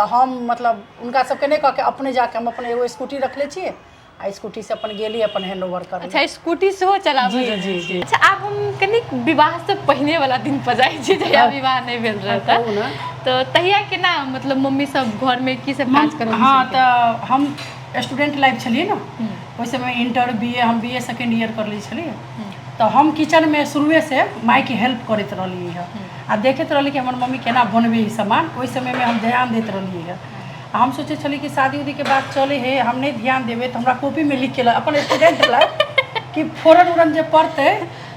तऽ हम मतलब हुनका सबके नहि कह के अपने जाके हम अपन एगो स्कूटी रखले छियै आ स्कूटी से अपन गेली अपन हैंड ओवर कर अच्छा, स्कूटी सेहो चलाबै? जी जी जी। अच्छा, आब हम कनिक विवाह से पहिने वाला दिन पर जाइ छी, जहिया विवाह नहि भेल रहै। कहू ने। तऽ तहिया केना मतलब मम्मी सब घरमे की सब काज करब? हँ, तऽ हम स्टूडेंट लाइफ छलियै ने, ओहि समय इंटर बी ए, हम बी ए सेकेंड ईयर कर लै छलियै, तऽ हम किचनमे शुरुएसँ मायके हेल्प करैत रहलियै हँ आ देखैत रहली कि हमर मम्मी केना बनबै है सामान। ओहि समयमे हम ध्यान दैत रहलियै हँ आ हम सोचै छलियै कि शादी उदीके बाद चलै है, हम नहि ध्यान देबै तऽ हमरा कॉपीमे लिखके अपन स्टूडेंट लाइफ कि फोरन उरन जे पड़तै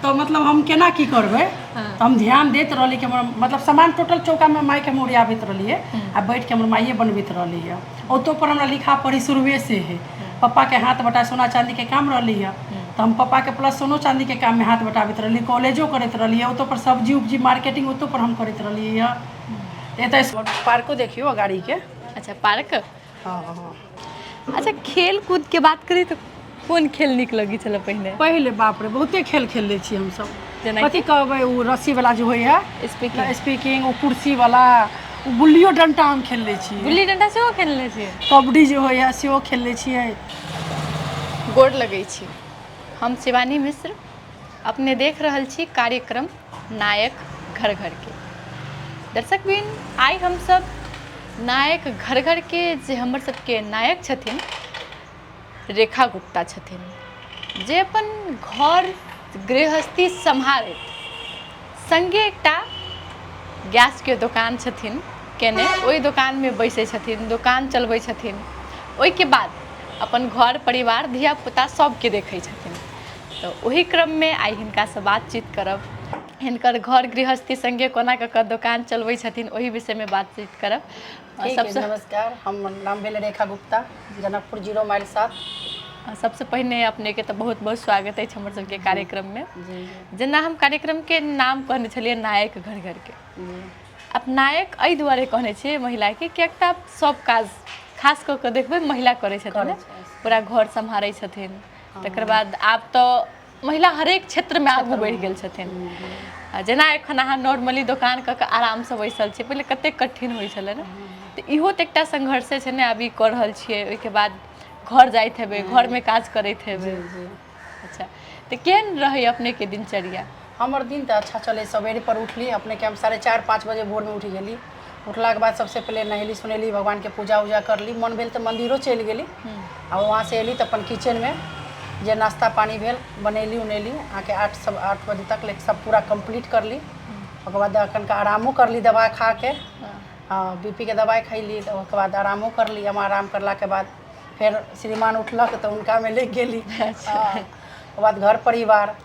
तऽ मतलब हम केना की करबै। तऽ हम ध्यान दैत रहली कि हमर मतलब सामान टोटल चौकामे मायके हम ओरियाबैत रहलियै आ बैठके हमर माइए बनबैत रहली हँ। ओतो पर हमरा लिखा पढ़ी शुरुएसँ है। पप्पाके हाथ बटा सोना चाँदीके काम रहली हँ, तऽ हम पप्पाके प्लस सोनो चाँदीके काममे हाथ बटाबैत रहली, कॉलेजो करैत रहली, ओतो पर सब्जी उब्जी मार्केटिंग ओतो पर हम करैत रहलियै हँ। एतऽ पार्को देखियौ गाड़ीके। अच्छा, पार्क? हँ हँ। अच्छा, खेल कूदके बात करी तऽ कोन खेल नीक लगै छलै पहिने? पहिले बाप रे, बहुते खेल खेलले छी हमसब। जेना? कथी कहबै, ओ रस्सी वाला जे होइए। स्पीकिंग। स्पीकिंग, ओ कुर्सी वाला, ओ गुल्लियो डंटा हम खेलले छी। गुल्ली डंडा सेहो खेलने छियै? कबड्डी जे होइए सेहो खेलले छियै। गोर लगै छी, हम शिवानी मिश्र, अपने देख रहल छी कार्यक्रम नायक घर घरके। दर्शकबिन, आइ हमसब नायक घर घरके जे हमर सबके नायक छथिन, रेखा गुप्ता छथिन, जे अपन घर गृहस्थी सम्हारैत सङ्गे एकटा गैसके दोकान छथिन केने, ओहि दोकानमे बैसै छथिन, दोकान चलबै छथिन, ओहिके बाद अपन घर परिवार धियापुता सबके देखै छथिन। तऽ ओहि क्रममे आइ हिनकासँ बातचीत करब, हिनकर घर गृहस्थी सङ्गे कोना कऽ कऽ दोकान चलबै छथिन, ओहि विषयमे बातचीत करब। ठीक है। सबसँ नमस्कार, हम नाम भेल रेखा गुप्ता, जनकपुर 0 माइल 7। सबसँ पहिने अपनेके तऽ बहुत बहुत स्वागत अछि हमर सबके कार्यक्रममे। जी। जेना हम कार्यक्रमके नाम कहने छलियै नायक घर घरके, जी। आब नायक एहि दुआरे कहने छियै महिलाके, किएक तऽ आब सब काज खास कऽ कऽ देखबै महिला करै छथिन ने, पूरा घर सम्हारै छथिन। तकर बाद आब तऽ महिला हरेक क्षेत्रमे आगू बढ़ि गेल छथिन। आ जेना एखन अहाँ नॉर्मली दोकान कऽ कऽ आरामसँ बैसल छियै, पहिले कतेक कठिन होइ छलै ने, तऽ इहो तऽ एकटा संघर्षे छै ने। आब ई कऽ रहल छियै, ओहिके बाद घर जाइत हेबै, घरमे काज करैत हेबै। जी। अच्छा, तऽ केहन रहै अपनेके दिनचर्या? हमर दिन तऽ अच्छा चलै। सवेरे पर उठली, अपनेके हम 4:30 5 बजे भोरमे उठि गेली। उठलाके बाद सबसँ पहिले नहेली सुनेली, भगवानके पूजा उजा करली, मन भेल तऽ मन्दिरो चलि गेली आ वहाँसँ एली तऽ अपन किचनमे जे नाश्ता पानी भेल बनेली उनेली, अहाँके 8 8.15 बजे तक ले सब पूरा कम्प्लीट करली। ओकर बाद कनिका आरामो करली, दबाइ खाके, हँ, बी पी के दबाइ खैली, तऽ ओकर बाद आरामो करली। हम आराम करलाके बाद फेर श्रीमान उठलक तऽ हुनकामे लागि गेली। ओकर बाद घर परिवार,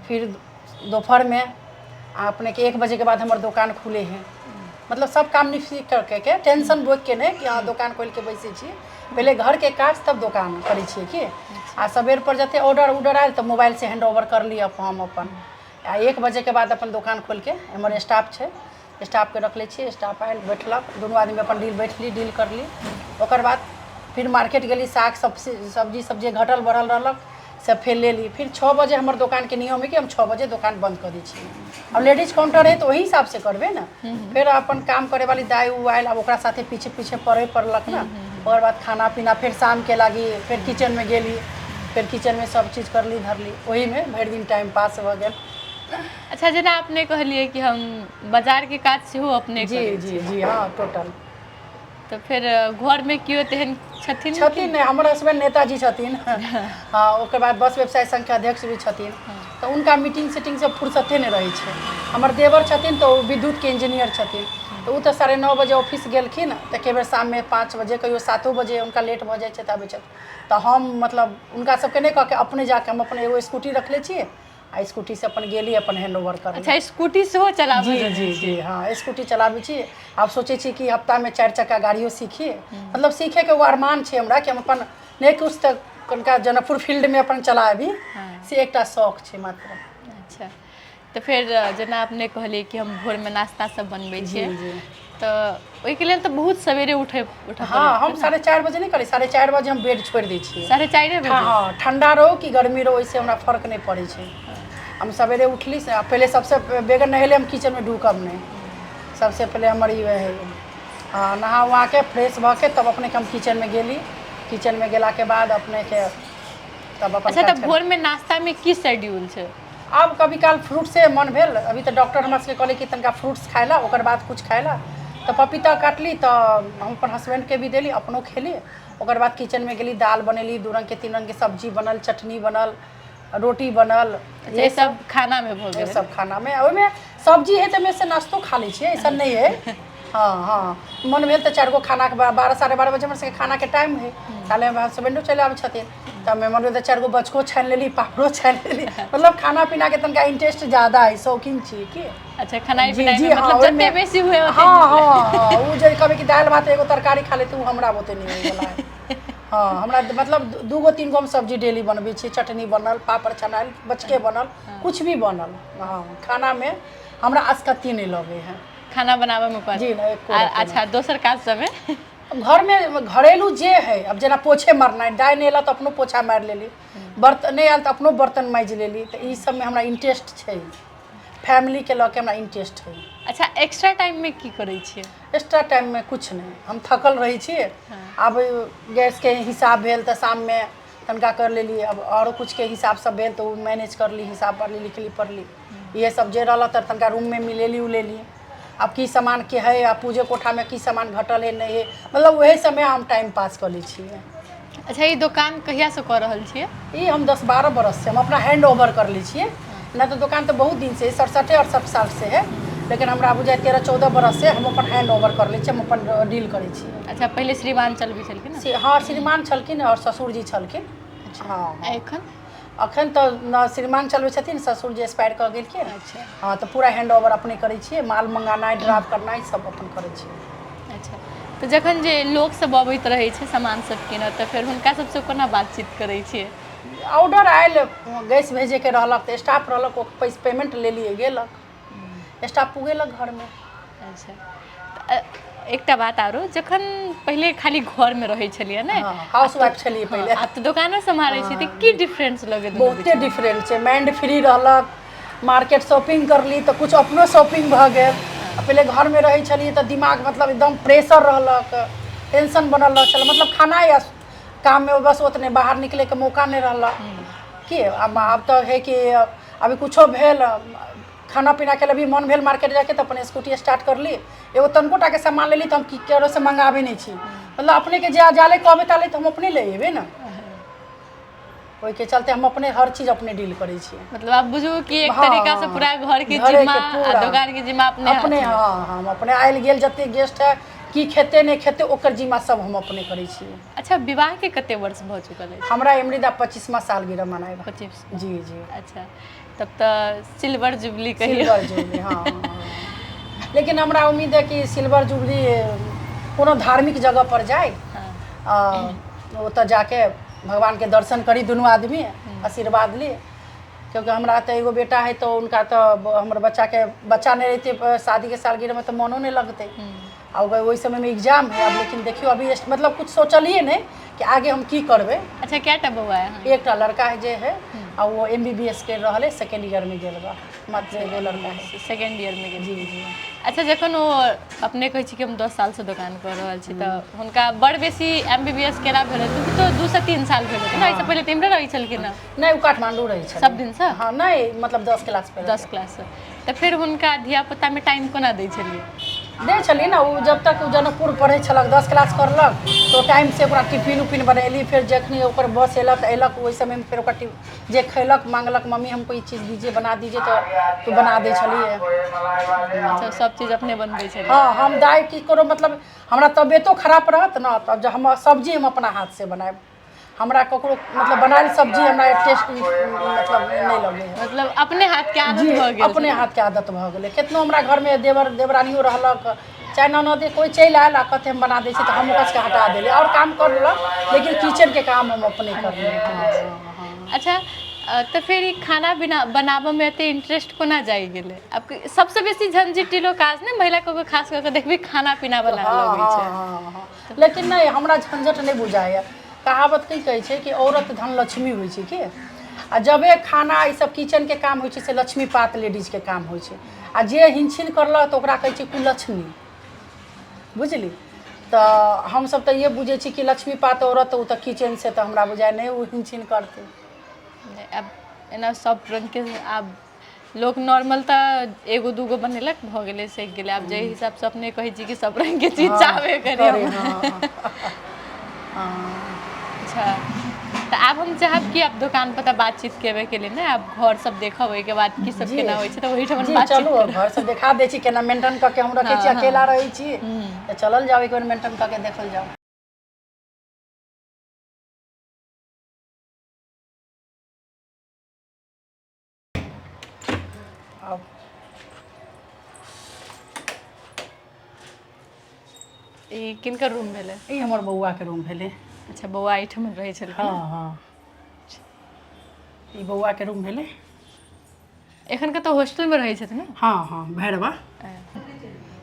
फिर दोपहरमे आ अपनेके 1 बजेके बाद हमर दोकान खुले है। मतलब सब काम निश्चित करके के टेंशन बोकिके नहि कि हँ दोकान खोलिके बैसै छी, पहिले घरके काज तब दोकान करै छियै कि। आ सबेर पर जते ऑर्डर उडर आयल तऽ मोबाइलसँ हैंड ओवर करली हम अपन आ 1 बजेके बाद अपन दोकान खोलिके, हमर स्टाफ छै, स्टाफके रखले छियै, स्टाफ आयल, बैठलक, दुनू आदमी अपन डील बैठली, डील करली। ओकर बाद फिर मार्केट गेली, साग सब्जी सब जे घटल बढ़ल रहलक सब फेर लेली। फिर 6 बजे हमर दोकानके नियम है कि हम 6 बजे दोकान बंद कऽ दै छियै। आब लेडीज काउंटर है तऽ ओही हिसाबसँ करबै ने। फेर अपन काम करे वाली दाइ उ आयल, आब ओकरा साथे पीछे पीछे पड़े पड़लक ने। ओकर बाद खाना पीना, फेर शामके लागी फेर किचनमे गेली, फेर किचनमे सब चीज करली धरली, ओहीमे भरि दिन टाइम पास भऽ गेल। अच्छा, जेना अपने कहलियै कि हम बाजारके काज सेहो अपने जी करै जी छी। जी, हँ, टोटल। तऽ फेर घरमे केओ तेहन छथिन? छथिन नहि, हमर हसबैंड नेताजी छथिन। हँ, ओकर बाद बस व्यवसाय संघके अध्यक्ष भी छथिन, तऽ हुनका मीटिंग सीटिंगसँ फुर्सते नहि रहै छै। हमर देवर छथिन तऽ ओ विद्युतके इंजीनियर छथिन, तऽ ओ तऽ 9:30 बजे ऑफिस गेलखिन तऽ कए बेर शाममे 5 बजे, कहियो 7 बजे हुनका लेट भऽ जाइ छै तऽ आबै छथिन। तऽ हम मतलब हुनका सबके नहि कहके अपने जाके, हम अपन एगो स्कूटी रखले छियै आ स्कूटीसँ अपन गेली, अपन हैंड ओवर करली। अच्छा, स्कूटी सेहो चलाबै? जी जी जी, हँ, स्कूटी चलाबै छी। आब सोचै छी कि हफ्तामे 4 चक्का गाड़ियो सीखी। मतलब सीखैके एगो अरमान छै हमरा कि हम अपन नहि किछु तऽ कनिका जनकपुर फील्डमे अपन चलाबी, से एकटा शौक छै मात्र। अच्छा, तऽ फेर जेना अपने कहलियै कि हम भोरमे नाश्ता सब बनबै छियै, जी। तऽ ओहिके लेल तऽ बहुत सवेरे उठै उठऽ? हँ, हम 4:30 बजे नहि करै, 4:30 बजे हम बेड छोड़ि दै छियै। 4:30 बजे? हँ, ठण्डा रहो कि गर्मी रहो, ओहिसँ हमरा फर्क नहि पड़ै छै। हम सवेरे उठली से पहिले सबसँ बगैर नहेले हम किचनमे ढुकब नहि। सबसँ पहिले हमर ई है। हाँ, नहा उहा के फ्रेश भऽ के तब अपनेके हम किचनमे गेली। किचनमे गेलाके बाद अपनेके तब अपन अच्छा, काज तऽ भोरमे नाश्तामे की शेड्यूल छै? आब कभी काल फ्रूट्से मन भेल। अभी तऽ डॉक्टर हमरा सबके कहलै कि तनिका फ्रूट्स खाइ ला, ओकर बाद कुछ खाइ ला। तऽ पपीता काटली तऽ हम अपन हसबैंडके भी देली, अपनो खेली। ओकर बाद किचनमे गेली, दालि बनेली, 2 रङ्गके 3 रङ्गके सब्जी बनल, चटनी बनल, रोटी बनल। अच्छा, ई सब खानामे भऽ गेल। सब खानामे, ओहिमे सब्जी है तऽ से नाश्तो खा लै छियै, ऐसा नहि है। हाँ हाँ, मन भेल तऽ 4 गो खानाके 12 12:30 बजे हमर सबके खानाके टाइम है, ताले हमर हसबैंडो चलि आबै छथिन, तऽ मन भेल तऽ 4 गो बचको छानि लेली, पापड़ो छानि लेली। मतलब खाना पीनाके तनिका इंटरेस्ट ज्यादा है, शौकीन छियै की। अच्छा, खेनाइ जी पिनाइमे जी, हाँ, मतलब जते ओहिमे बेसी हुए ओते हाँ नीक। हाँ हाँ, ओ जे कहबै कि दालि भात एगो तरकारी खा लेतै, ओ हमरा ओते नहि होइवला है। हाँ, हमरा मतलब 2 गो 3 गो हम सब्जी डेली बनबै छी। चटनी बनल, पापड़ छनायल, बचके बनल, कुछ भी बनल। हाँ, खानामे हमरा असकत्ती नहि लगै है खाना बनाबऽमे पर। जी नहि, एको रत्ती नहि। अच्छा, दोसर काज सबमे? घरमे घरेलू जे है, अब जेना पोछे मारनाइ, दाइ नहि एलक तऽ अपनो पोछा मारि लेली, बर्तन नहि आयल तऽ अपनो बर्तन माजि लेली। तऽ ई सबमे हमरा इंटरेस्ट छै, फैमिलीके लऽ के हमरा इंटरेस्ट है। अच्छा, एक्स्ट्रा टाइममे की करै छियै? एक्स्ट्रा टाइममे किछु नहि, हम थकल रहै छी। आब गैसके हिसाब भेल तऽ शाममे तनिका कर लेली। अब आरो कुछके हिसाब सब भेल तऽ ओ मैनेज करली, हिसाब पढ़ली, लिखली, पढ़ली, इहे सब जे रहलक तऽ तनिका रूममे मिलेली उलेली। आब की सामानके है, आ पूजे कोठामे की सामान घटल है, नहि है, मतलब ओहे समय हम टाइम पास कऽ लै छियै। अच्छा, ई दोकान कहियासँ कऽ रहल छियै? ई हम 10-12 बरस से हम अपना हैंड ओवर कर लै छियै। नहि तऽ दोकान तऽ बहुत दिन से 67-68 साल से है, लेकिन हमरा बुझाइ 13-14 बरस से हम अपन हैंड ओवर कर लै छियै, हम अपन डील करै छियै। अच्छा, पहिले श्रीमान चलबै छलखिन ने? हाँ, श्रीमान छलखिन आओर ससुरजी छलखिन। हाँ। आ एखन? अखन तऽ न श्रीमान चलबै छथिन, ससुरजी एक्सपायर कऽ गेलखिन। अच्छा। हाँ, तऽ पूरा हैंड ओवर अपने करै छियै। माल मंगानाइ, ड्राफ्ट करनाइ, सब अपन करै छियै। अच्छा, तऽ जखन जे लोकसभ अबैत रहै छै सामान सब कीनऽ, तऽ फेर हुनका सबसँ कोना बातचीत करै छियै? ऑर्डर आयल, गैस भेजैके रहलक तऽ स्टाफ रहलक, ओ पैसा पेमेंट लेलियै, गेलक, स्टाफ पुगेलक घरमे। अच्छा, तऽ एकटा बात आरो, जखन पहिले खाली घरमे रहै छलियै ने, हाउस वाइफ छलियै पहिले, आब तऽ दोकानो सम्हारै छी, तऽ की डिफरेंस लगै दुनू? बहुते डिफरेंट छै। माइंड फ्री रहलक, मार्केट शॉपिंग करली तऽ कुछ अपनो शॉपिंग भऽ गेल। आ पहिले घरमे रहै छलियै तऽ दिमाग मतलब एकदम प्रेशर रहलक, टेंशन बनल रहल छलै। मतलब खाना या काममे बस ओतने, बाहर निकलैके मौका नहि रहलक की। आब आब तऽ है कि अभी कुछो भेल, खाना पीनाके लिए भी मन भेल मार्केट जाके तऽ अपन स्कूटी स्टार्ट करली, एगो तनिको टाके सामान लेली तऽ हम की ककरोसँ मंगाबै नहि छी। मतलब अपनेके जे जाले कहबै ताले तऽ हम अपने ले अयबै ने। ओहिके चलते हम अपने हर चीज अपने डील करै छियै। मतलब आब बुझू कि एक तरीका से पूरा घर के घरे जिम्मा के आ पूरा दोकान के जिम्मा अपने हाथ अपने मे। हाँ, हम अपने आयल गेल जते गेस्ट है, की खेतै नहि खेतै, ओकर जिम्मा सब हम अपने करै छियै। अच्छा, विवाह के कते वर्ष भऽ चुकल अछि? हमरा एमरीदा 25वां सालगिरह मनाएब। 25? जी जी। अच्छा, तब तऽ सिल्वर जुबली कहियौ। सिल्वर जुबली, हाँ। लेकिन हमरा उम्मीद है कि सिल्वर जुबली कोनो धार्मिक जगह पर जाय, ओतऽ जाके भगवानके दर्शन करी, दुनू आदमी आशीर्वाद ली। क्योंकि हमरा तऽ एगो बेटा है, तऽ उनका तऽ हमर बच्चाके बच्चा नहि रहितै शादीके सालगिरहमे तऽ मनो नहि लगतै। आ ओहि समयमे एग्जाम है। अब लेकिन देखियौ, अभी मतलब कुछ सोचलियै नहि कि आगे हम की करबै। अच्छा, कएटा बौआ है अहाँके? एकटा लड़का है जे है, आ ओ एमबीबीएस कर रहल है, सेकेंड ईयर में गेल बा। मात्र एगो लड़का है। सेकेंड ईयर मे गेल? जी जी। अच्छा, जखन ओ अपने कहै छी कि हम 10 सालसँ दोकान कऽ रहल छी, तऽ हुनका बड़ बेसी एमबीबीएस केना भेल हेतै? तऽ 2 से 3 साल भेल हेतै ने? एहिसँ पहिले तऽ इम्हरे रहै छलखिन ने? नहि, ओ काठमांडू रहै छलै। सब दिनसँ? हाँ, नहि, मतलब 10 क्लास पे। 10 क्लाससँ। तऽ फेर हुनका धिया पुतामे टाइम कोना दै छलियै? दै छलियै ने, ओ जब तक ओ जनकपुर पढ़ै छलक, 10 क्लास करलक तऽ टाइम से ओकरा टिफिन उफिन बनेली। फेर जखनी ओकर बस अयलक तऽ अयलक, ओहि समयमे फेर ओकरा जे खैलक, मांगलक, मम्मी हमको ई चीज दीजिए, बना दीजिए, तऽ तू बना दै छलियै। अच्छा, सब चीज अपने बनबै छलियै? हाँ, हम दाइ की करो, मतलब हमरा तबियतो खराब रहत ने तब जे हम सब्जी हम अपना हाथसँ बनायब। हमरा ककरो मतलब बनायल सब्जी हमरा टेस्ट मतलब नहि लगै है। मतलब अपने हाथ के आदत जी भऽ गेल। अपने हाथके आदत भऽ गेलै। केतनो हमरा घरमे देवर देवरानियो रहलक, चाहे ननदे कोइ चलि आयल आ कहते हम बना दै छी, तऽ हम ओकरा सबके हटा देली आओर काम कर लेलक, लेकिन किचनके काम हम अपने करली। अच्छा, तऽ फेर ई खाना बिना बनाबऽमे एते इंटरेस्ट कोना जाइ गेलै? आब सबसँ बेसी झंझटिलो काज ने महिला को खास कऽ के देखबी खाना पीना बनाबऽ लगै छै। हँ, लेकिन नहि, हमरा झंझट नहि बुझाइए। कहावत की कहै छै कि औरत धन लक्ष्मी होइ छै की। आ जबे खाना ई सब किचनके काम होइ छै से लक्ष्मी पात लेडीजके काम होइ छै। आ जे हिनछिन करलक तऽ ओकरा कहै छै कुलक्ष्मी। बुझली। तऽ हमसब तऽ इहे बुझै छी कि लक्ष्मी पात औरत, ओ तऽ किचनसँ तऽ हमरा बुझाइ नहि ओ हिन करतै। नहि, आब एना सब रङ्गके आब लोक नॉर्मल तऽ एगो दूगो बनेलक, भऽ गेलै, सधि गेलै। आब जाहि हिसाबसँ अपने कहै छी कि सब रङ्गके चीज चाहबे करी करे हम। हँ हँ। अच्छा, तऽ आब हम चाहब कि आब दोकान पर तऽ बातचीत केबे केली ने, आब घर सब देखब, ओहिके बाद की सब जी केना होइ छै, तऽ ओहिठाम जी बातचीत चलू करब। घर सब देखा दै छी केना मेंटेन कऽ के हम रखै छी। हँ। अकेला रहै छी तऽ चलल जाउ, एक बेर मेंटेन कऽ के देखल जाउ। आब ई किनकर रूम भेलै? ई हमर बौआके रूम भेलै। अच्छा, बौआ एहिठाम रहै छलखिन? हँ हँ, ई बौआके रूम भेलै। एखन कतऽ हॉस्टलमे रहै छथिन ने? हँ हँ, भैरवा।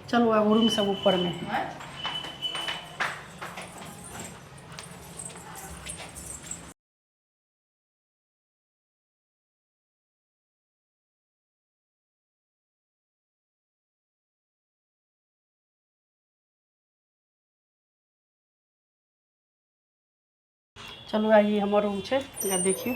चलू आब रूम सब ऊपरमे। चलू, आइ ई हमर रूम छै, एकरा देखियौ।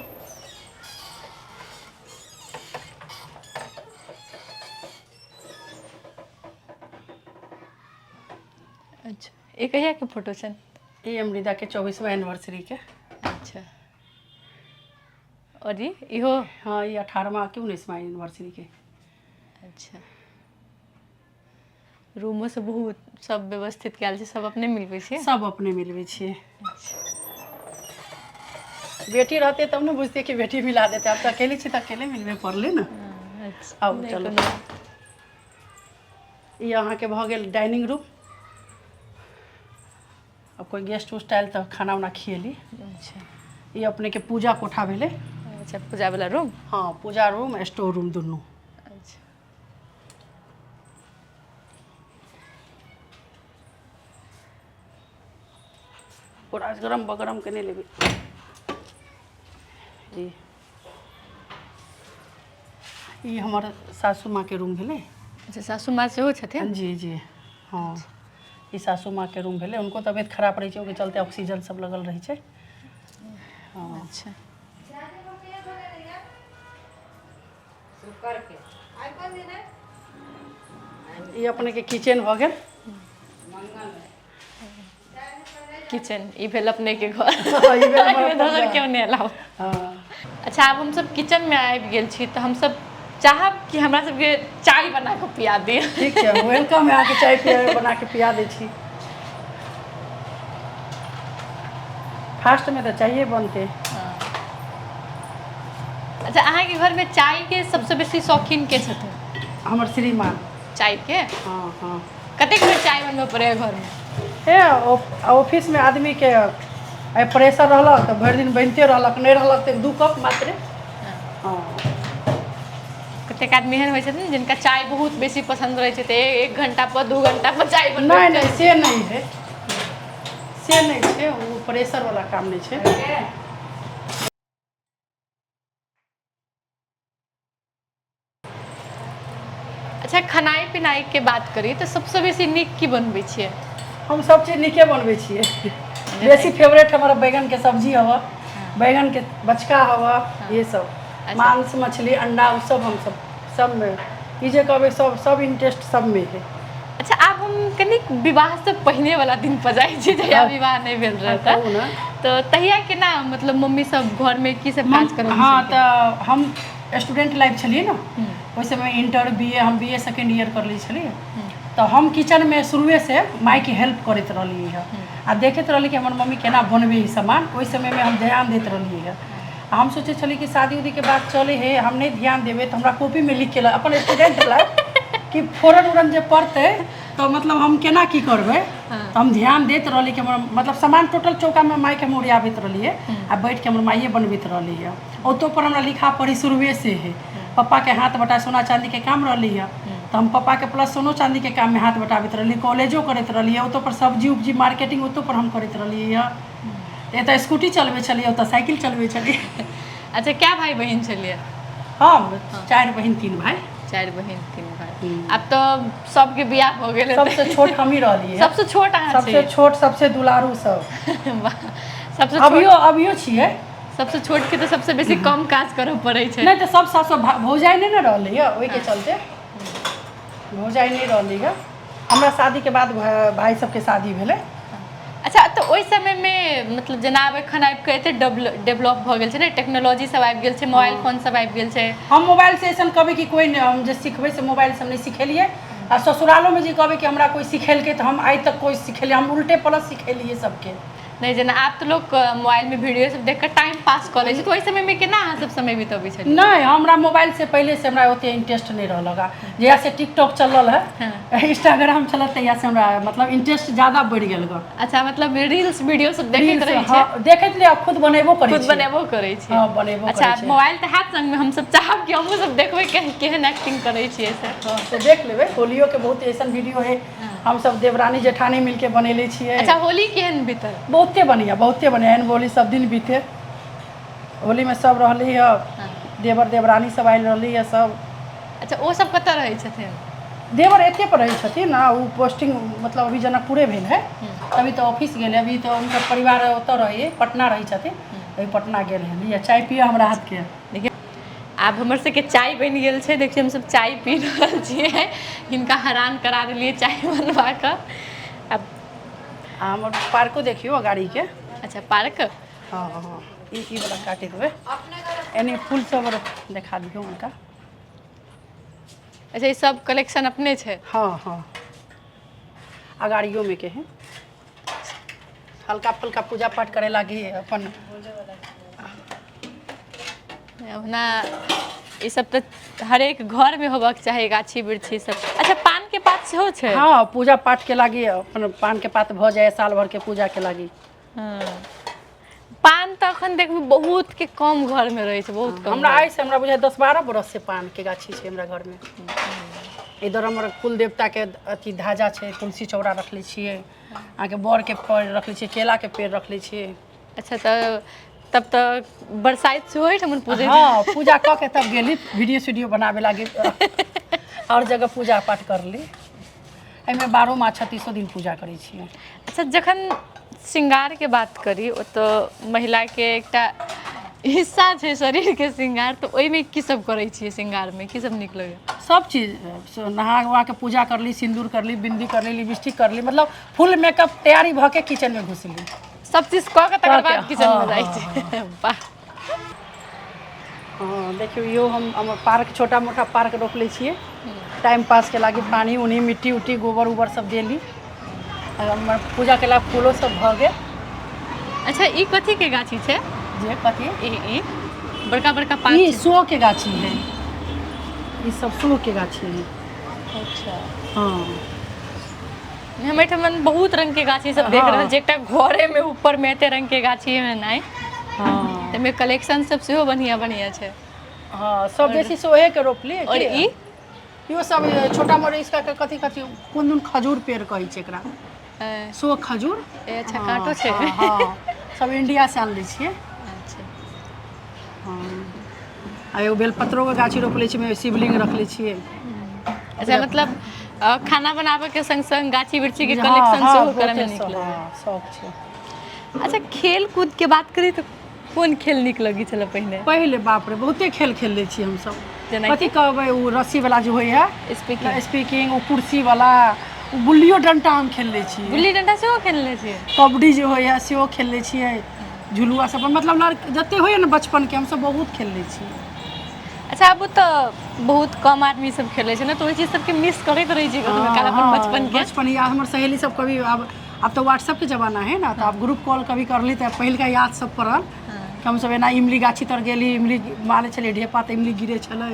अच्छा, ई कहियाके फोटो छनि? ई अमृताके 24वां एनिवर्सरीके। अच्छा, आओर ई इहो? हँ, ई 18वां कि 19वां एनिवर्सरीके। अच्छा, रूमो सब बहुत सब व्यवस्थित कयल छै। सब अपने मिलबै छियै? सब अपने मिलबै छियै। बेटी रहतै तब ने बुझतै कि बेटी मिला देतै। आब तऽ अकेले छी तऽ अकेले मिलबे पड़लै ने। अच्छा। आउ। नहि चलू। कोनो। ई अहाँके भऽ गेल डाइनिंग रूम। आब कोइ गेस्ट उस्ट आयल तऽ खाना उना खिएली। अच्छा। ई अपनेके पूजा कोठा भेलै। अच्छा, पूजा वाला रूम। हँ, पूजा रूम, स्टोर रूम दुनू। अच्छा। पूरा गरम बगरम के नहि लेबै। ई ई हमर सासू माँके रूम भेलै। अच्छा, सासू माँ सेहो छथिन? जी जी, हँ, ई सासू माँके रूम भेलै। हुनको तबियत खराब रहै छै, ओहिके चलते ऑक्सीजन सब लगल रहै छै। हँ। अच्छा। ई अपनेके किचन भऽ गेल। किचन ई भेल अपने के घर। ई भेल हमर एहिमे अपन दोसर घर। केओ नहि अलाउ। हँ। अच्छा, आब हमसब किचन मे आबि गेल छी, तऽ हमसब चाहब कि हमरा सबके चाय बना कऽ पिया दिअ। ठीक छै, welcome है। अहाँके चाय पिया बना के पिया दै छी। फास्टमे तऽ चाये बनतै। अच्छा, अहाँके घरमे चायके सबसँ बेसी शौकीन के छथिन? हमर श्रीमान। चायके? हँ हँ। कतेक बेर चाय बनबऽ पड़ैए घरमे? हे, ऑफिसमे आदमीके आइ प्रेशर रहलक तऽ भरि दिन बनिते रहलक, नहि रहलक तऽ 1-2 कप मात्रे। हँ। कतेक आदमी एहन होइ छथिन जिनका चाय बहुत बेसी पसन्द रहै छै, तऽ 1 घंटा पर, 2 घंटा पर चाय बनबै। नहि नहि, से नहि है, से नहि छै। ओ प्रेशर वाला काम नहि छै। अच्छा, खेनाइ पिनाइके बात करी तऽ सबसँ बेसी नीक की बनबै छियै? हम सब चीज नीके बनबै छियै। बेसी फेवरेट हमर बैगनके सब्जी हवा, बैगनके बचका हवा, ये सब। मांस मछली अंडा ओ सब हम सब सबमे ई जे कहबै, सब सब इंटरेस्ट सबमे है। अच्छा, आब हम कनिक विवाहसँ पहिने वाला दिन पर जाइ छी, जहिया विवाह नहि भेल रहै। कहू ने। तऽ तहिया केना, मतलब मम्मी सब घरमे की सब काज करब? हँ, तऽ हम स्टूडेंट लाइफ छलियै ने, ओहि समय इंटर बी ए, हम बी ए सेकेंड ईयर कर लै छलियै, तऽ हम किचनमे शुरुएसँ मायके हेल्प करैत रहलियै हँ आ देखैत रहली कि हमर मम्मी केना बनबै है सामान। ओहि समयमे हम ध्यान दैत रहलियै हँ आ हम सोचै छलियै कि शादी उदीके बाद चलै है, हम नहि ध्यान देबै तऽ हमरा कॉपीमे लिखके अपन स्टूडेंट लाइफ कि फोरन उरन जे पड़तै तऽ मतलब हम केना की करबै। तऽ हम ध्यान दैत रहली कि हमर मतलब सामान टोटल चौकामे मायके हम ओरियाबैत रहलियै आ बैठके हमर माइए बनबैत रहली हँ। ओतो पर हमरा लिखा पढ़ी शुरुएसँ है। पप्पाके हाथ बटा सोना चाँदीके काम रहली हँ, तऽ हम पप्पाके प्लस सोनो चाँदीके काममे हाथ बटाबैत रहली, कॉलेजो करैत रहली। ओतो पर सब्जी उब्जी मार्केटिंग ओतो पर हम करैत रहलियै हँ। एतऽ स्कूटी चलबै छलियै, ओतऽ साइकिल चलबै छलियै। अच्छा, क्या भाई बहिन छलियै? हम चारि बहिन, तीन भाई। चारि बहिन तीन भाई। आब तऽ सबके बियाह भऽ गेल हेतै। सबसे छोट हमही रहलियै। सबसँ छोट अहाँ सबसे छी? छोट, सबसे दुलारू सब। वाह, सबसँ छोट। अभियो अभियो छियै। सबसँ छोट के तऽ सबसँ बेसी कम काज करऽ पड़ै छै। नहि तऽ सब सासु भौजाइ नहि ने रहलै यऽ, ओहिके चलते भौजाइ नहि रहलै यऽ। हमरा शादीके बाद भाइ सबके शादी भेलै। अच्छा, तऽ ओहि समयमे मतलब जेना आब एखन आबि कऽ एते डेवलप भऽ गेल छै ने, टेक्नोलॉजी सब आबि गेल छै, मोबाइल फोन सब आबि गेल छै। हम मोबाइल से अइसन कहबै कि कोइ नहि, हम जे सिखबै से मोबाइल से हम नहि सिखेलियै। आ ससुरालोमे जे कहबै कि हमरा कोइ सिखेलकै तऽ हम आइ तक कोइ सिखेलियै, हम उल्टे प्लस सिखेलियै सबके। नहि, जेना आब तऽ लोक मोबाइलमे वीडियो सब देख कऽ टाइम पास कऽ लै छै, तऽ ओहि समयमे केना अहाँ सब समय बितबै छलियै? नहि, हमरा मोबाइल से पहिले से हमरा ओते इंटरेस्ट नहि रहलक। आ जहिया से टिकटॉक चलल है, इंस्टाग्राम चलल, तहिया से हमरा मतलब इंटरेस्ट ज्यादा बढ़ि गेल गऽ। अच्छा, मतलब रील्स वीडियो सब देखैत रील्स, रहै छै? हँ, देखैत रहियै आ खुद बनेबो करै खुद छियै। बनेबो करै छियै? हँ, बनेबो अच्छा करै छियै। मोबाइल तऽ हैत संगमे, हमसब चाहब कि हमहूँ सब देखबै केहन एक्टिंग करै छियै से। हँ, से देख लेबै। होलियोके बहुत अइसन वीडियो है, हमसब देवरानी जेठानी मिलके बनेले छियै। अच्छा, होली केहन बीतल? बहुते बढ़िआँ, बहुते बढ़िआँ। एहन होली सब दिन बीते। होलीमे सब रहली हँ, देवर देवरानी सब आयल रहली हँ सब। अच्छा, ओ सब कतऽ रहै छथिन? देवर एते पर रहै छथिन आ ओ पोस्टिंग मतलब अभी जनकपुरे भेल है, अभी तऽ ऑफिस गेल है। अभी तऽ हुनकर परिवार ओतऽ रहै, पटना रहै छथिन, अभी पटना गेल है। लिअ, चाय पिअ हमरा हाथके। देखियौ, आब हमर सबके चाय बनि गेल छै। देखियौ, हमसब चाय पी रहल छियै। हिनका हरान करा देलियै चाय बनवा कऽ। आब आ हमर पार्को देखियौ गाड़ीके। अच्छा, पार्क? हँ हँ, ई ई वाला काटि देबै। एने फूल सब देखा दियौ हुनका। अच्छा, ई सब कलेक्शन अपने छै? हँ हँ, अगाड़ियोमे के है। हल्का फुल्का पूजा पाठ करे लागी अपन। ओना ई सब तऽ हरेक घरमे होबक चाही, गाछी वृक्षी सब। अच्छा, पान के पात सेहो छै? हँ, पूजा पाठ के लागी अपन पान के पात भऽ जाए साल भर के पूजा के लागी। हँ, पान तऽ अखन देखबै बहुत के कम घरमे रहै छै, बहुत कम। हमरा आइ से हमरा बुझाइ 10-12 बरस से पान के गाछी छै हमरा घरमे। इधर हमर कुल देवता के अथी धाजा छै, तुलसी चौरा रखले छियै, अहाँके बड़ के पेड़ रखले छियै, केला के पेड़ रखले छियै। अच्छा, तऽ तब तऽ बरसाइत सेहो एहिठाम पूजै? हँ, पूजा कऽ के तब गेली वीडियो सीडियो बनाबे लागी, आओर जगह पूजा पाठ करली। एहिमे 12 मास 36 दिन पूजा करै छियै। अच्छा, जखन श्रृंगारके बात करी, ओ तऽ महिलाके एकटा हिस्सा छै शरीरके श्रृंगार, तऽ ओहिमे की सब करै छियै? श्रृंगारमे की सब नीक लगैए? सब चीज, नहा उहा के पूजा करली, सिन्दूर करली, बिंदी करली, लिपस्टिक करली, मतलब फुल मेकअप तैयारी भऽ के किचनमे घुसली। सब चीज कऽ के तकर कऽ के, बाद किचनमे हँ, जाइ छियै? वाह। हँ, देखियौ, इहो हम हमर पार्क, छोटा मोटा पार्क रोपले छियै। टाइम पासके लागी पानि उनी, मिट्टी उट्टी, गोबर उबर सब देली। आ हमर पूजा केला फूलो सब भऽ गेल। अच्छा, ई कथी के गाछी छै? जे कथी? ई ई बड़का बड़का पात ई छै। सो के गाछी है, ई सब सो के गाछी है। अच्छा। हँ। हम एहिठाम बहुत रंग के गाछी सब देख रहल छी। एकटा घरे में ऊपर में एते रंग के गाछी है नहि? हँ। ताहिमे कलेक्शन सब सेहो बढ़िया बढ़िया छै। हँ, सब बेसी सोहे के रोपली। और ई? इहो सब छोटा मोटा। इसका के कथी कथी कोन दुन खजूर पेड़ कहै छै एकरा। सो खजूर। ए, अच्छा। हँ, काँटो छै। हँ हँ, सब इंडिया से आनले छियै। अच्छा। हँ, आ एगो बेलपत्रोके गाछी रोपले छियै, ओहिमे शिवलिंग रखले छियै। अच्छा, मतलब खाना बनाबे के संग संग गाछी वृक्षी के हँ कलेक्शन हँ सेहो करऽ मे बहुते नीक लगैए? हँ, शौक छै। अच्छा, खेल कूद के बात करी तऽ कोन खेल नीक लगै छलै पहिने? पहिले बाप रे, बहुते खेल खेलले छियै हमसब। जेनाकि? कथी कहबै, ओ रस्सी वाला जे होइया। स्पीकिंग। स्पीकिंग, ओ कुर्सी वाला, ओ गुल्लियो डंटा हम खेलले छियै। गुल्ली डंडा सेहो खेलने छियै? कबड्डी जे होइया सेहो खेलले छियै। झुलुआ सब, मतलब लड़ जते होइया ने बचपन के, हमसब बहुत खेलले छियै। अच्छा, आब तऽ बहुत कम आदमी सब खेलै छै ने, तऽ ओहि चीज सबके मिस करैत रहै छी कखनो काल अपन बचपन के? बचपन या हमर सहेली सब कभी, आब आब तऽ व्हाट्सएप के जमाना है ना, तऽ आब ग्रुप कॉल कभी करली तऽ पहिलका याद सब पड़ल कि हमसब एना इमली गाछी तर गेली, इमली मारै छलियै ढेपा तऽ इमली गिरै छलै।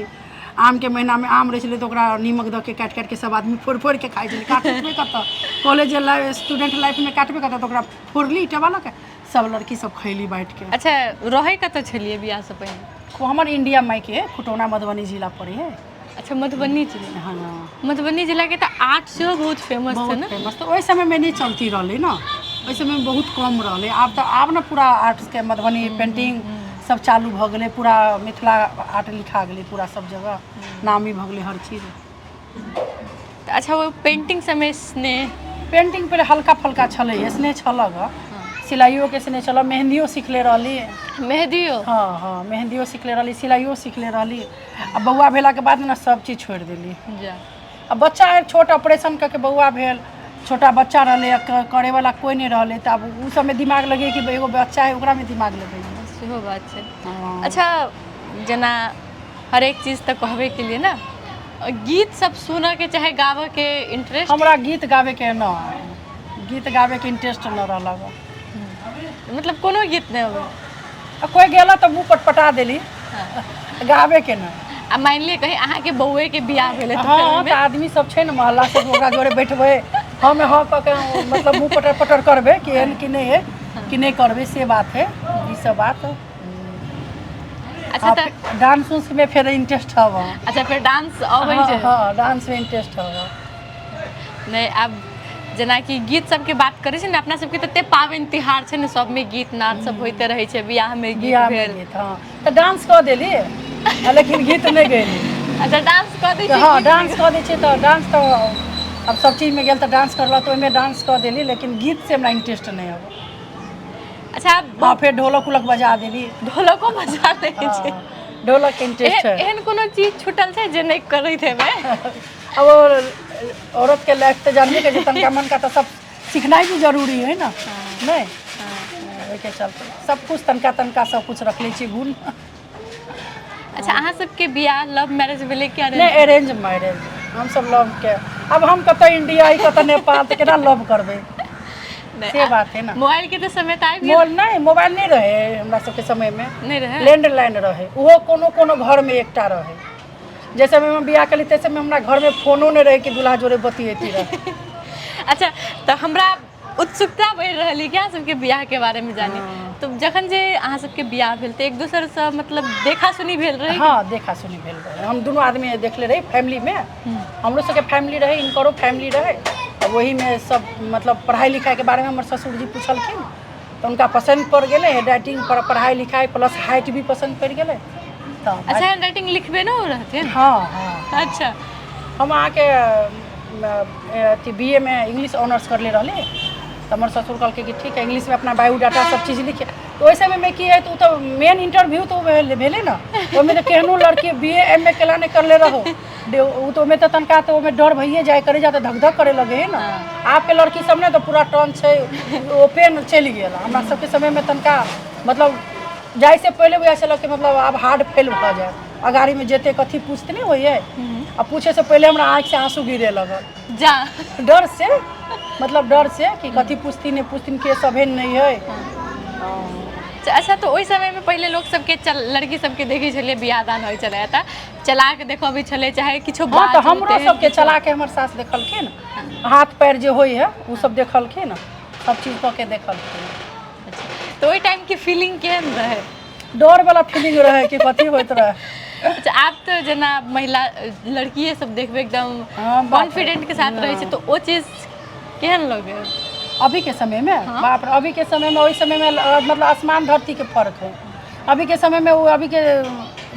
आमके महीनामे आम रहै छलै तऽ ओकरा नीमक दऽ के काटि काटिके सब आदमी फोड़ि फोड़िके खाइ छलै। काटबै कतऽ, कॉलेज लाइफ, स्टूडेंट लाइफमे काटबै कतऽ? तऽ ओकरा फोड़ली ईंटवा लऽ के, सब लड़की सब खैली बाँटिके। अच्छा, रहै कतऽ छलियै बियाह से पहिने? हमर इंडिया मायके खुटौना, मधुबनी जिला पड़ै है। अच्छा, मधुबनी जिला। हँ। मधुबनी जिलाके तऽ आर्ट सेहो बहुत फेमस छै। बहुत ने? फेमस। तऽ ओहि समयमे नहि चलती रहलै ने, ओहि समयमे बहुत कम रहलै। आब तऽ आब ने पूरा आर्ट्सके मधुबनी पेंटिंग सब चालू भऽ गेलै, पूरा मिथिला आर्ट लिखा गेलै पूरा सब जगह, नामी भऽ गेलै हर चीज। तऽ अच्छा, ओ पेंटिंग सबमे स्नेह? पेंटिंग पहिले हल्का फल्का छलै, स्नेह छलऽ गऽ, सिलाइयोके स्नेह छलऽ, मेहन्दियो सिखले रहली। मेहदियो? हँ हँ, मेहन्दियो सिखले रहली, सिलाइयो सिखले रहली। आ बौआ भेलाके बाद ने सब चीज छोड़ि देली। जा। आ बच्चा है छोट, ऑपरेशन कऽ के बौआ भेल, छोटा बच्चा रहलै, आ करैवला कोइ नहि रहलै, तऽ आब ओ सबमे दिमाग लगै कि एगो बच्चा है ओकरामे दिमाग लगै? सेहो बात छै। अच्छा, जेना हरेक चीज तऽ कहबे के लिए ने, गीत सब सुनऽके चाहे गाबऽके इंटरेस्ट? हमरा गीत गाबैके न, गीत गाबैके इंटरेस्ट न रहलक। मतलब कोनो गीत नहि अबै? आ कोइ गेला तऽ मुँह पटपटा देली, गाबैके न। आ मानि लिअ कहीं अहाँके बौएके बियाह भेलै तऽ फेर हँ, ओहिमे तऽ आदमी सब छै ने मोहल्ला सब, ओकरा जोरे बैठबै हम, हँ कऽ के मतलब मुँह पटर पटर करबै कि एहन कि नहि है कि नहि करबै, से बात है, ई सब बात। अच्छा, तऽ डांस उंस में फेर इंटरेस्ट हव। अच्छा, फेर डांस अबै छै? हँ, डांस में इंटरेस्ट हव। नहि, आब जेनाकि गीत सबके बात करै छै ने, अपना सबके तते पाबनि तिहार छै ने, सबमे गीत नाद सब होइते रहै छै, बियाहमे गीत बियाहमे भेल। गीत, हँ, तऽ डांस कऽ देली आ लेकिन गीत नहि गैली। अच्छा, डांस कऽ दै छी? हँ। गीत? डांस कऽ दै छियै, तऽ डांस तऽ आब सब चीजमे गेल तऽ डांस करलक, तऽ ओहिमे डांस कऽ देली, लेकिन गीत से हमरा इंटरेस्ट नहि अबै। अच्छा, आब हँ, फेर ढोलक उलक बजा देली। ढोलको बजा दै छै? हँ, ढोलक के इंटरेस्ट एहन है। एहन कोनो चीज छूटल छै जे नहि करैत हेबै? अब औरत के लाइफ तऽ जानबे के छै, तनका मनका तऽ सब सिखनाइ भी जरूरी है ने, नहि? ओहिके चलते सब कुछ तनका तनका सब कुछ रख लै छी गुण। अच्छा, अहाँ सबके बियाह लव मैरिज भेलै कि अरेंज? नहि, अरेंज मैरेज। हमसब लव के, आब हम कतऽ इंडिया, ई कतऽ नेपाल, तऽ केना लव करबै? नहि, से बात है ने। मोबाइल के तऽ समय तऽ आबि गेल। मोबाइल नहि, मोबाइल नहि रहै हमरा सबके समयमे। नहि रहै? लैंडलाइन रहै, ओहो कोनो कोनो घरमे एकटा रहै। जै समयमे हम बियाह केली ताहि समयमे हमरा घरमे फोनो नहि रहै कि दुल्हा जोरे बतियैती रहै। अच्छा, तऽ हमरा उत्सुकता बढ़ि रहल यऽ कि अहाँ सबके बियाहके बारेमे जानी। तऽ जखन जे अहाँ सबके बियाह भेल तऽ एक दोसरसँ मतलब देखा सुनी भेल रहै? हँ, देखा सुनी भेल रहै। हम दुनू आदमी देखले रही फैमिलीमे, हमरो सबके फैमिली रहै, हिनकरो फैमिली रहै। तऽ ओहीमे सब मतलब पढ़ाइ लिखाइके बारेमे हमर ससुरजी पुछलखिन तऽ हुनका पसन्द पड़ि गेलै, हैंडराइटिंग, पढ़ाइ लिखाइ, प्लस हाइट भी पसन्द पड़ि गेलै तऽ। अच्छा, हैंड राइटिंग लिखबे ने रहथिन? हँ हँ। अच्छा। हम अहाँके अथी बी ए मे इंग्लिश ऑनर्स करले रहली, तऽ हमर ससुर कहलकै कि ठीक है, इंग्लिशमे अपना बायोडाटा सब चीज लिखे। तऽ ओहि समयमे की है, तऽ ओ तऽ मेन इंटरव्यू तऽ ओ भेलै ने, ओहिमे तऽ केहनो लड़की बी ए एम ए केला नहि करले रहो, ओ तऽ ओहिमे तऽ तनका तऽ ओहिमे डर भइए जाइ, करे जा तऽ धक धक करे लगे है ने। आबके लड़की सब ने तऽ पूरा टन छै, ओपेन चलि गेल। हमरा सबके समयमे तनका मतलब जाइसँ पहिले बुझाइ छलक कि मतलब आब हार्ड फेल भऽ जायत, अगाड़ीमे जेतै कथी पूछते नहि होइए, आ पूछैसँ पहिले हमरा आँखिसँ आँसू गिरे लगल। जा। डर से, मतलब डर से कि कथी पूछथिन, नहि पूछथिन, के सब नहि है। अच्छा, तऽ ओहि समयमे पहिले लोक सबके चल लड़की सबके देखै छलियै, बियाह दान होइ छलै तऽ चला के देखबै छलै, चाहे किछो। हँ, तऽ बाजू, हमरो तेहन सबके किछो। चला के हमर सास देखलखिन, हाथ पैर जे होइ है ओ सब देखलखिन, सब चीज कऽ के देखलखिन। अच्छा, तऽ ओहि टाइमके फीलिंग केहन रहै? डर वाला फीलिंग रहै कि कथी होइत रहै। अच्छा, आब तऽ जेना महिला लड़किए सब देखबै एकदम हँ, बाप रे। कॉन्फिडेंट के साथ रहै छै, तऽ ओ चीज केहन लगै? अभी के समय में, बाप रे, अभी के समय में ओहि समय में मतलब आसमान धरती के फर्क है। अभी के समय में ओ अभी के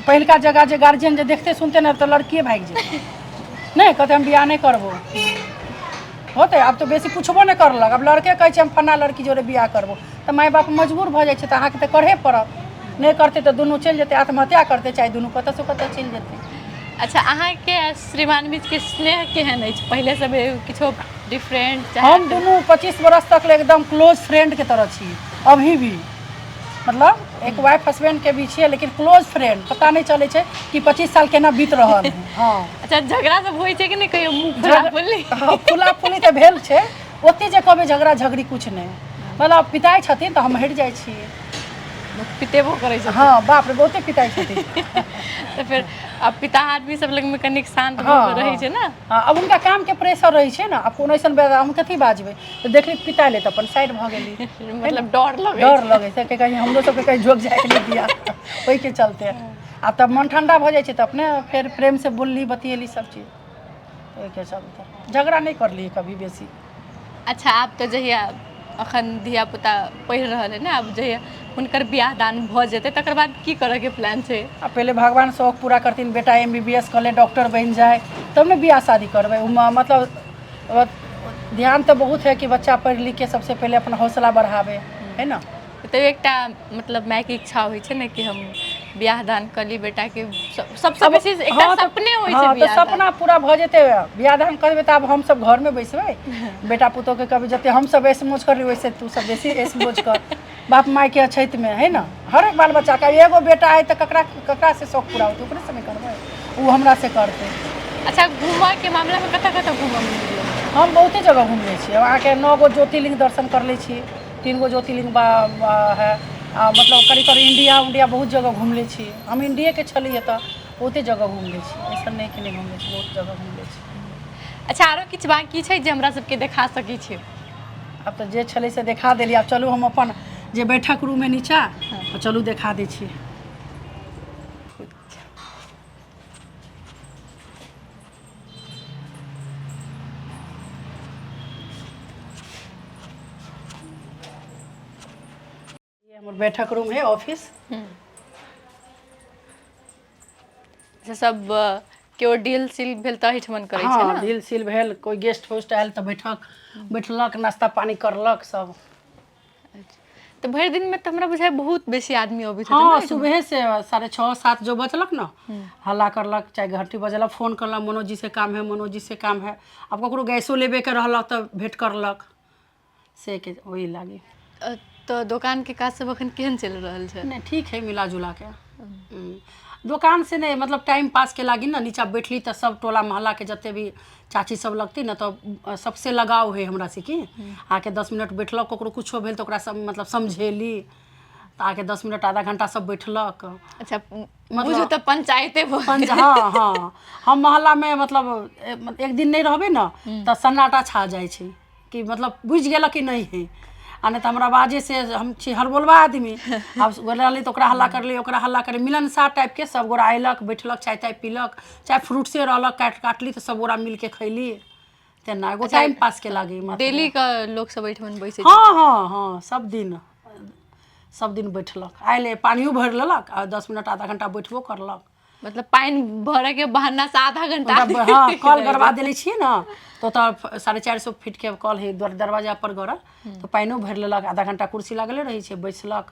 पहिलका जगह जे गार्जियन जे देखते सुनते ने तऽ लड़किए भागि जेतै, नहि कहते हम बियाह नहि करबो होतै। आब तऽ बेसी पुछबो नहि करलक, आब लड़के कहै छै हम फन्ना लड़की जोड़े बियाह करबो, तऽ माय बाप मजबूर भऽ जाइ छै, तऽ अहाँके तऽ करहे पड़त। नहि करतै तऽ दुनू चलि जेतै, आत्महत्या करतै, चाहे दुनू कतऽसँ कतऽ चलि जेतै। अच्छा, अहाँके आ श्रीमान बीचके स्नेह केहन अछि? पहिले से किछो डिफरेंट चाहे? हम दुनू 25 बरस तक ले एकदम क्लोज फ्रेंड के तरह छी। अभी भी मतलब एक वाइफ हस्बैंड के भी छियै, लेकिन क्लोज फ्रेंड। पता नहि चलै छै कि 25 साल केना बीत रहल है। हँ। अच्छा, झगड़ा सब होइ छै कि नहि कहियो, मुँह फुला फुल्ली? हँ, फुला फुली तऽ भेल छै, ओते जे कहबै झगड़ा झगड़ी कुछ नहि। मतलब पिताइ छथिन तऽ हम हटि जाइ छियै। पितेबो करै छै? हँ, बाप रे, बहुते पिताइ छथिन। तऽ फेर आब पिता आदमी सब लगमे कनिक शान्त भऽ कऽ रहै छै ने। हँ, आब हुनका कामके प्रेशर रहै छै ने, आब कोनो अइसन हम कथी बाजबै, तऽ देखली पिता ले तऽ अपन साइड भऽ गेली। मतलब डर लगै? डर लगै छै कि कहीं हमरो सबके कहीं झोक जायके नहि दिया, ओहिके चलते। आब तब मन ठंडा भऽ जाइ छै तऽ अपने फेर प्रेमसँ बोलली, बतियेली सब चीज, ओहिके चलते झगड़ा नहि करलियै कभी बेसी। अच्छा, आब तऽ जहिया अखन धिया पुता पढ़ि रहल है ने, आब जहिया हुनकर हुनकर बियाह दान भऽ जेतै तकर बाद की करऽके प्लान छै? आ पहिले भगवान शौक पूरा करथिन, बेटा MBBS कऽ ले, डॉक्टर बनि जाए, तब ने बियाह शादी करबै। ओहिमे मतलब ध्यान तऽ बहुत है कि बच्चा पढ़ि लिखके सबसे पहिले अपन हौसला बढ़ाबै है ना। तऽ एकटा मतलब मायके इच्छा होइ छै ने कि हम बियाह दान कऽ ली बेटाके, सबसँ बेसी एकटा सपने होइ छै। हँ, तऽ सपना पूरा भऽ जेतै, बियाह दान करबै तऽ आब हमसब घरमे बैसबै, बेटा पुतोहके कहबै जते हमसब ऐश मौज करबै वैसे तू सब बेसी ऐश मौज कर बाप मायके अछैतमे, है ना। हर एक बाल बच्चाके एगो बेटा है तऽ ककरा ककरा से शौक पूरा होतै? ओकरे से नहि करबै, ओ हमरा से करतै। अच्छा, घूमऽके मामलामे कतऽ कतऽ घूमऽ? हम बहुते जगह घुमले छी। अहाँके 9 गो ज्योतिर्लिंग दर्शन कर लै छी, 3 गो ज्योतिर्लिंग बा है, आ मतलब करीब करीब इंडिया उंडिया बहुत जगह घुमले छी हम। इंडियेके छलियै तऽ बहुते जगह घुमले छी, अइसन नहि कि नहि घुमले छी, बहुत जगह घुमले छी। अच्छा, आरो किछु बाँकी छै जे हमरा सबके देखा सकै छी? आब तऽ जे छलै से देखा देली। आब चलू, हम अपन जे बैठक रूम है नीचा, चलू देखा दै छी। ये हमर बैठक रूम है, ऑफिस। से सब केओ डील सील भेल तऽ एहिठमन करै छै? हँ, डील सील भेल, कोइ गेस्ट उस्ट आयल तऽ बैठक बैठलक, नाश्ता पानी करलक सब। तऽ भरि दिनमे तऽ हमरा बुझाइ बहुत बेसी आदमी अबैत हेतै? हँ, सुबह से 6:30 7 जो बजलक ने, हल्ला करलक, चाहे घंटी बजेलक, फोन करलक, मनोज जी से काम है, मनोज जी से काम है। आब ककरो गैसो लेबेके रहलक तऽ भेँट करलक, से के ओहि लागी। तऽ दोकानके काज सब अखन केहन चलि रहल छै? नहि, ठीक है, मिला जुला के। दोकान से नहि, मतलब टाइम पास के लागी ने नीचा बैठली तऽ सब टोला मोहल्ला के जते भी चाची सब लगती ने, तऽ सबसे लगाव है हमरा से कि आके 10 मिनट बैठलक, ककरो कुछो भेल तऽ ओकरा सब मतलब समझेली, तऽ आके 10 मिनट आधा घंटा सब बैठलक। अच्छा, बुझू तऽ पंचायते भऽ पंच हँ हँ, हम मोहल्लामे मतलब एक दिन नहि रहबै ने तऽ सन्नाटा छा जाइ छै कि मतलब बुझि गेलक कि नहि है, आ नहि तऽ हमरा आवाजे से हम छी हलबोलबा आदमी। आब रहली तऽ ओकरा हल्ला करली, ओकरा हल्ला करली, मिलनसार टाइपके सब गोरा अयलक, बैठलक, चाय ताय पीलक, चाहे फ्रूट्से रहलक, काटली तऽ सब गोरा मिलके खैली, तेना एगो टाइम पासके लागी। डेली के लोक सब एहिठमन बैसै? हँ हँ हँ, सब दिन, सब दिन बैठलक, आयल पानियो भरि लेलक आ 10 मिनट आधा घंटा बैठबो करलक। मतलब पानि भरऽ के बहाना से आधा घंटा? हँ, कल गड़बा देले छियै ने, तऽ ओतऽ 450 फीटके कल है दरवाजा पर गड़ल, तऽ पानिओ भरि लेलक, आधा घंटा कुर्सी लागले रहै छै, बैसलक।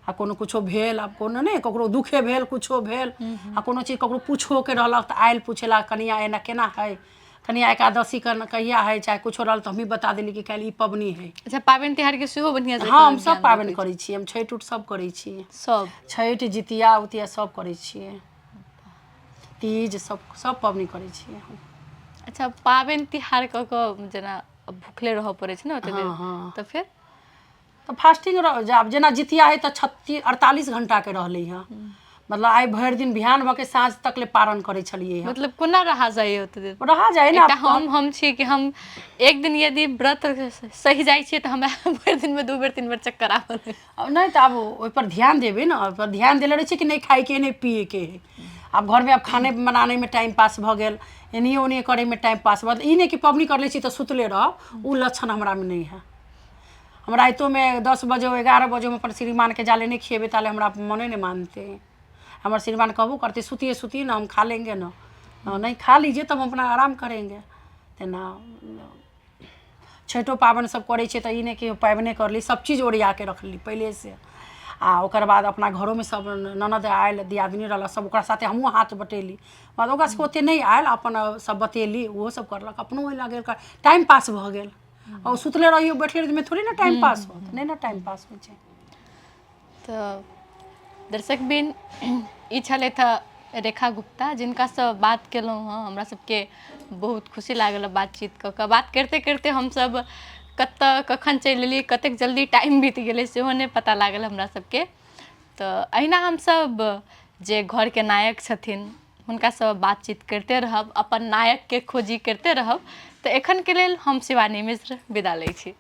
आ कोनो कुछो भेल, आब कोनो नहि ककरो दुखे भेल, कुछो भेल, आ कोनो चीज ककरो पूछोके रहलक तऽ आयल पूछेला, कनिया एना केना है, कनिया एकादशी कहिया है, चाहे कुछो रहल तऽ हमही बता देली कि काल्हि ई पबनी है। अच्छा, पाबनि तिहार के सेहो बढ़िआँ से? हँ, हम सब पाबनि करै छी, हम छठि उठ सब करै छी। सब? छठि, जितिया उतिया सब करै छियै, तीज, सब सब पबनी करै छियै हम। अच्छा, पाबनि तिहार कऽ कऽ जेना भूखले रहऽ पड़ै छै ने ओते देर? हँ। तऽ फेर? तऽ फास्टिंग रह, आब जेना जितिया है तऽ 36 48 घंटाके रहलै हँ, मतलब आइ भरि दिन बिहान भऽ के साँझ तक ले पारण करै छलियै हँ। मतलब कोना रहा जाइए ओते देर? रहा जाइ ने। एकटा हम छी कि हम एक दिन यदि व्रत सहि जाइ छियै तऽ हमरा भरि दिनमे दू बेर तीन बेर चक्कर आबऽ लगै। नहि, तऽ आब ओहिपर ध्यान देबै ने, ओहिपर ध्यान देले रहै छै कि नहि खायके नहि पियैके है। आब घरमे आब खाने बनानेमे टाइम पास भऽ गेल, एनाहिए ओनाहिए करैमे टाइम पास भऽ गेल। ई नहि कि पबनी कर लै छी तऽ सुतले रहब, ओ लक्षण हमरामे नहि है। हम रातिओमे 10 बजे 11 बजे हम अपन श्रीमानके जाले नहि खिएबै ताले हमरा मने नहि मानतै। हमर श्रीमान कहबो करतै, सुतिए सुतिए ना, हम खा लेंगे ना। हाँ, नहीं, खा लीजिए तब हम अपना आराम करेंगे। तेना छठिओ पाबनि सब करै छियै तऽ ई नहि कि पाबनि करली, सब चीज ओरियाके रखली पहिलेसँ। आ ओकर बाद अपना घरोमे सब ननद आयल, दियादनी रहलक, सब ओकरा साथे हमहूँ हाथ बटेली। बाद ओकरा सबके ओते नहि आयल, अपन सब बतेली, ओहो सब करलक, अपनो ओहि लागल, टाइम पास भऽ गेल। आ सुतले रहियौ, बैठले रहियौ थोड़े ने टाइम पास होत, नहि ने टाइम पास होइ छै। तऽ दर्शक बिन, ई छलथि हँ रेखा गुप्ता, जिनकासँ बात केलहुँ हँ। हमरा सबके बहुत खुशी लागल बातचीत कऽ कऽ। बात करिते करिते हमसब कतऽ कखन चलि एलियै, कतेक जल्दी टाइम बीत गेलै, सेहो नहि पता लागल हमरा सबके। तऽ अहिना हमसब जे घरके नायक छथिन हुनकासँ बातचीत करिते रहब, अपन नायकके खोजी करिते रहब। तऽ एखनके लेल हम शिवानी मिश्र विदा लै छी।